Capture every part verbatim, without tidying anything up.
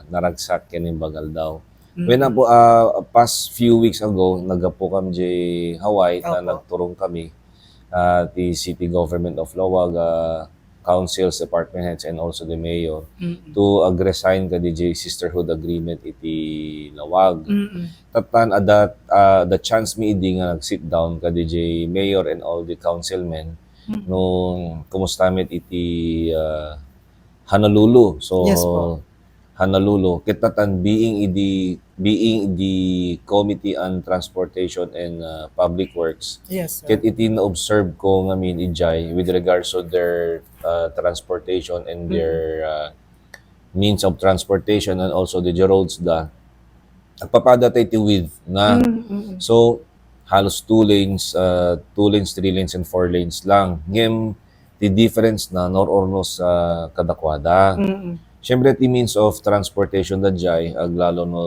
naragsak ken imbagal daw. When Mm. apo, ah, past few weeks ago, naggapu kami jay Hawaii ta Opo. nagturong kami, ah, ti City Government of Laoag, ah, councils, department heads, and also the mayor Mm. to ag-resign kadi jay sisterhood agreement iti Laoag. Mm. Tattan, adda, ah, the chance mi idi nga nag-sit down kadi jay mayor and all the councilmen Mm. no kumusta met iti, ah, Honolulu. So, Yes po. Honolulu, ket tattan being idi, being the Committee on Transportation and, ah, Public Works, Yes, sir. ket iti na-observe ko ngamin idiay with regards to their, ah, transportation and Mm. their, ah, means of transportation and also the roads da, agpapada tayo iti width na. Mm, mm, mm. So, halos two lanes, ah, two lanes, three lanes, and four lanes lang. Ngem, ti difference na, nor-ornos, ah, kadakuada. Mm, mm. Siyempre, ti means of transportation da jay, aglalo no,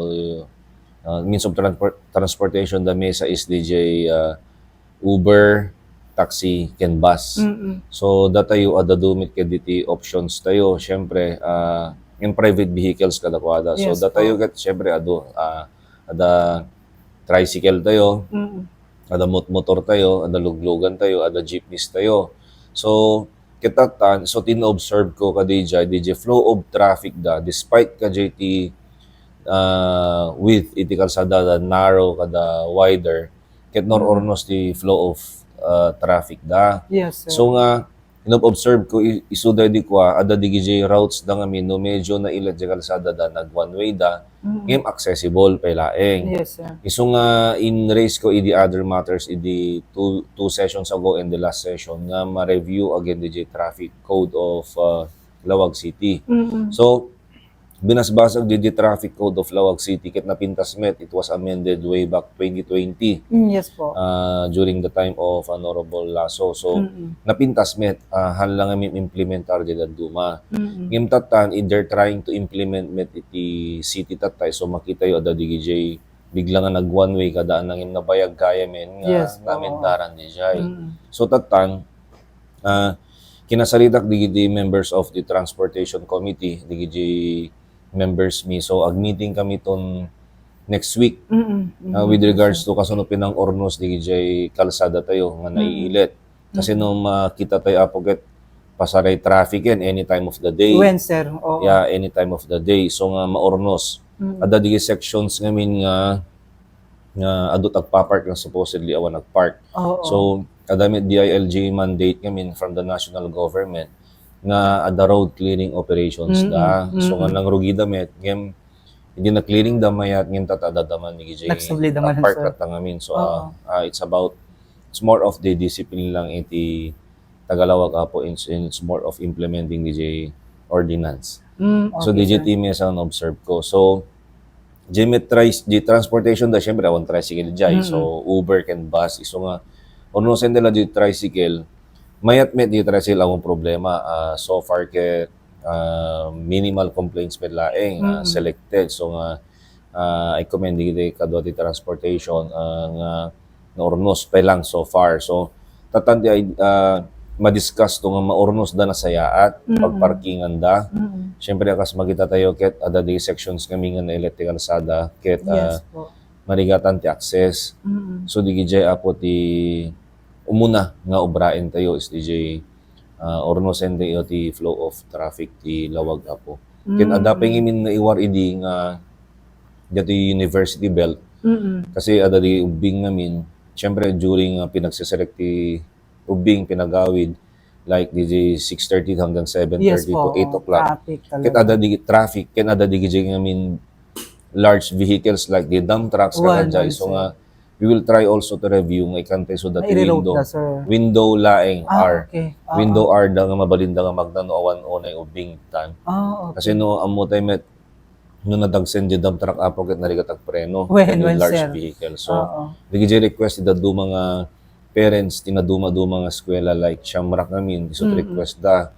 ah, means of transport-, transportation da mesa is D J, ah, Uber, taxi, ken bus. Mm, mm. So, datayo, adda dumit ket diti options tayo. Siyempre, ah, in private vehicles kadakuada. So, Yes, datayo po. ket, siyempre, adu, ah, adda tricycle tayo, Mm. adda mot-, motor tayo, adda luglugan tayo, adda jeepneys tayo. So, ket tattan, so, tin-observe ko kadi jay, D J, flow of traffic da, despite kadi ti, ah, width iti kalsada da narrow kada wider, ket nor-ornos ti flow of, ah, traffic da. Yes, sir. So nga, inob-observe ko, i-, isu da di kua, adda digijay routes da ngamin, no medyo nailet di kalsada da, nag one way da, Mm. ngem accessible pay laeng. Yes, sir. Isu nga in-raise ko idi other matters, idi two, two sessions ago and the last session, nga ma-review again di traffic code of, ah, Laoag City. Mm. So, binasbasag di, di Traffic Code of Laoag City ket napintas met, it was amended way back twenty twenty, Mm, yes po. ah, during the time of Honorable Lasso. So, Mm-mm. napintas met, ah, haan lang nga mi-, implementar di dadduma. Mm-mm. Ngem tattan, if they're trying to implement met iti city tattay, so makitayo adda digijay bigla nga nag one way kada anang ngem nabayag kaya men nga Yes po. naamendaran dijay. Mm-mm. So, tattan, ah, kinasaritak digiti members of the transportation committee, digiti members mi. So, ag-meeting kami ton next week, Mm, mm, ah, with regards yes, sir. to kasano pinang-ornos digijay kalsada tayo nga Mm. naiilet. Kasi Mm. no makita tayo, Apo, ket pasaray traffic yan any time of the day. When, sir? Oo. Yeah, any time of the day. So nga maornos. Mm. Adda digijay sections ngamin nga nga adu ti agpa-park nga supposedly awan nagpark. Oo. So, adda met D I L G mandate ngamin from the national government nga adda road clearing operations Mm-mm. da. So, Mm-mm. nga nangrugida met, ngem, idi na-clearing da mayat, ngem tatadadaman ni Gijay Nagsubli da man, agpark sir. Kat ngamin. So, Oo. ah, ah, it's about, it's more of the discipline lang iti Tagalawag, Apo, it's, it's more of implementing D J ordinance. Mm, So, okay, D J sir. T M S ang observe ko. So, J M T tris-, di transportation da, syempre, awan tricycle jay. Mm. So, Uber ken bus, isu nga, ornosen da la di tricycle, mayat met di tricycle, awan problema. Ah, so far, ket, ah, minimal complaints met laeng, ah, Mm. selected. So nga, ah, I commend di, di kadua ti transportation, ah, nga naornos pa lang so far. So, tattan ti, ah, ma-discuss to nga maornos da nasayaat, Mm. pagparkingan da. Mm. Siyempre, kas makita tayo, ket adda di sections kami nga nailet ti kalsada, ket, ah, Yes po. marigatan ti access. Mm. So, di gijay, Apo, ti umuna nga obraen tayo is di jay, ah, ornosen tayo ti flow of traffic ti lawag, Apo. Ket Mm. adda pay ngamin naiwar idi nga dati University Belt. Mm. Kasi adda di ubbing ngamin, siyempre, during, ah, pinagseserek ti ubbing, pinagawid, like, di jay six thirty hanggang seven thirty Yes to po, eight o'clock. Traffic talaga. Ket adda di traffic, ket adda di gijay ngamin large vehicles like the dump trucks, Wan, kakanjay. wan, So sir. nga, we will try also to review nga ikantay so dati Naireroute window. na, sir. Window laeng Ah, R. okay. Ah, Window ah. R da nga mabalin da nga magna no awan unay ubbing tan. Ah, okay. Kasi no, ammo tayo met, no nadagsen di dump truck, Apo, ket narigat agpreno. Wen, Any wen, large sir. vehicle. So, Oo. di gijay request ti dadduma nga parents ti naduma-duma nga eskwela, like, Shamrock ngamin, isu ti Mm. request da,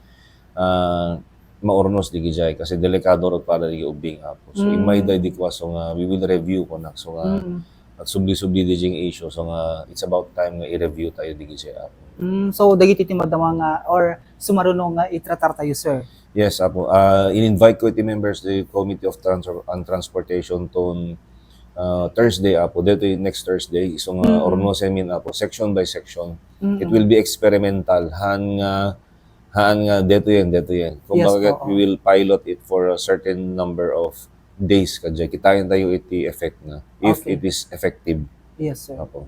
ah, maornos di gijay, kasi delikado rod para di ubbing, Apo. So, Mm. immay da di kua, so nga, we will review ko na, so nga, Mm. agsubli-subli di jing issue, so nga, it's about time nga i-review tayo di gijay, Apo. Mm, so, dagiti ti madama nga, or sumaruno nga itratar tayo, sir? Yes, Apo. Ah, in-invite ko iti members the Committee of Trans-, on Transportation ton, ah, Thursday, Apo. Daytoy next Thursday. Isu nga, mm, ornosemin, Apo, section by section. Mm-mm. It will be experimental. Haan nga, haan nga, daytoyen, daytoyen. Yes, kumbaga, oo, we will pilot it for a certain number of days kadya. Kitaen tayo iti effect na, if, okay, it is effective. Yes, sir. Apo.